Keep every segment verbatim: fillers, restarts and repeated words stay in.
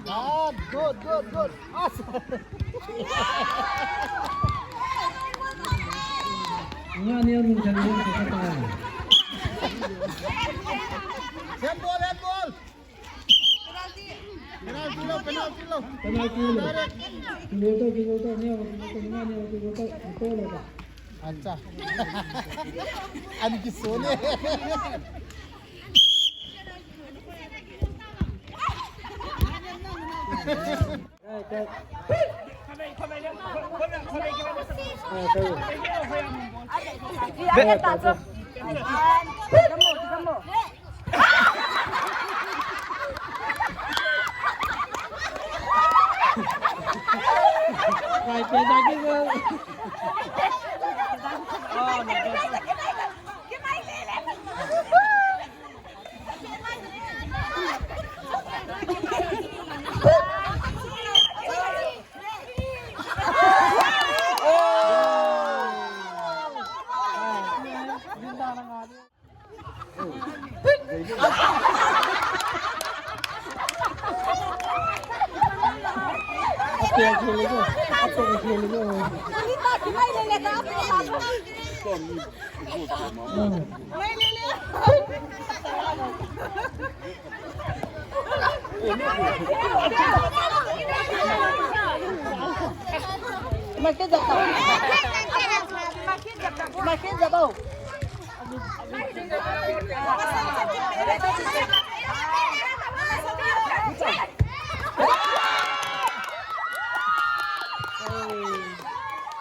Ah, good, good, good. Awesome. Nga ni ang minsan yung sa kata. Handball, handball. Penalty lo, penalty lo. Penalty lo. Direct. Kiboto, kiboto, ni ako, kiboto, ni ako, kiboto. Ito lo ba? Acha. Ani kisone.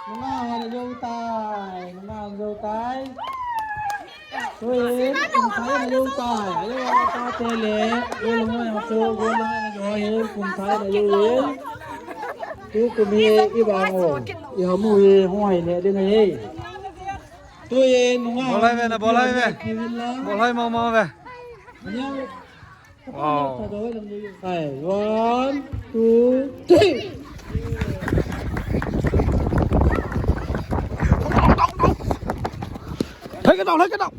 Nunga hon jou tai, nunga hon jou tai. Tui, kum thai na jou tai. Ayo, ta te le. Gol ngai ma chu, gol ngai na jou hi, kum thai na jou hi. Tu kum hi i bang o. I hamu hi, hung hai le ding hi. Tui, nunga. Bol hai ve na, bol hai ve. Bol hai mau mau ve. Wow. Hai, one, two, three. Hai ka dau, hai ka dau.